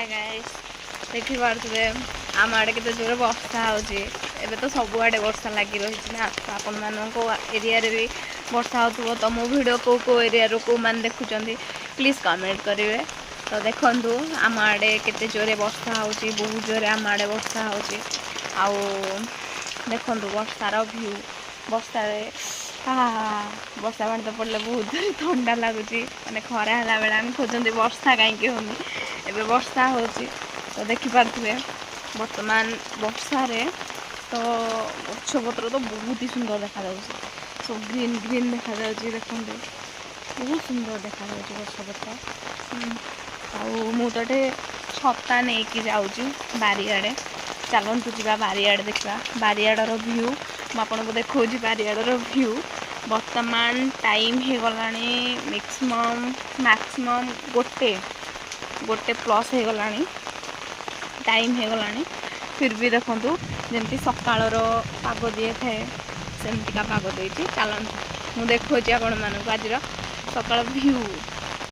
Guys, ଦେଖିପାରୁଥିବେ ଆମ ଆଡ଼େ କେତେ ଜୋରେ ବର୍ଷା ହେଉଛି। ଏବେ ତ ସବୁଆଡ଼େ ବର୍ଷା ଲାଗି ରହିଛି ନା, ତ ଆପଣମାନଙ୍କ ଏରିଆରେ ବି ବର୍ଷା ହେଉଥିବ। ତ ମୋ ଭିଡ଼ିଓ କେଉଁ କେଉଁ ଏରିଆରୁ କେଉଁମାନେ ଦେଖୁଛନ୍ତି, ପ୍ଲିଜ୍ କମେଣ୍ଟ କରିବେ। ତ ଦେଖନ୍ତୁ, ଆମ ଆଡ଼େ କେତେ ଜୋରେ ବର୍ଷା ହେଉଛି। ବହୁତ ଜୋରେ ଆମ ଆଡ଼େ ବର୍ଷା ହେଉଛି। ଆଉ ଦେଖନ୍ତୁ ବର୍ଷାର ଭ୍ୟୁ। ବର୍ଷାରେ ବର୍ଷା ପାଣି ତ ପଡ଼ିଲେ ବହୁତ ଥଣ୍ଡା ଲାଗୁଛି। ମାନେ ଖରା ହେଲା ବେଳେ ଆମେ ଖୋଜନ୍ତି ବର୍ଷା କାହିଁକି ହେଉନି, ଏବେ ବର୍ଷା ହେଉଛି। ତ ଦେଖିପାରୁଥିବେ, ବର୍ତ୍ତମାନ ବର୍ଷାରେ ତ ଗଛପତ୍ର ତ ବହୁତ ହି ସୁନ୍ଦର ଦେଖାଯାଉଛି। ସବୁ ଗ୍ରୀନ୍ ଗ୍ରୀନ୍ ଦେଖାଯାଉଛି। ଦେଖନ୍ତୁ, ବହୁତ ସୁନ୍ଦର ଦେଖାଯାଉଛି ଗଛପତ୍ର। ଆଉ ମୁଁ ତ ଏଠି ଛତା ନେଇକି ଯାଉଛି ବାରିଆଡ଼େ। ଚାଲନ୍ତୁ ଯିବା ବାରିଆଡ଼େ, ଦେଖିବା ବାରିଆଡ଼ର ଭ୍ୟୁ। ମୁଁ ଆପଣଙ୍କୁ ଦେଖାଉଛି ବାରିଆଡ଼ର ଭ୍ୟୁ। ବର୍ତ୍ତମାନ ଟାଇମ୍ ହେଇଗଲାଣି ମ୍ୟାକ୍ସିମମ୍ ଗୋଟେ ପ୍ଲସ୍ ହେଇଗଲାଣି, ଟାଇମ୍ ହେଇଗଲାଣି। ଫିର୍ ବି ଦେଖନ୍ତୁ, ଯେମିତି ସକାଳର ପାଗ ଦିଏ ଥାଏ, ସେମିତିକା ପାଗ ଦେଇଛି। ଚାଲନ୍ତୁ, ମୁଁ ଦେଖାଉଛି ଆପଣମାନଙ୍କୁ ଆଜିର ସକାଳ ଭ୍ୟୁ।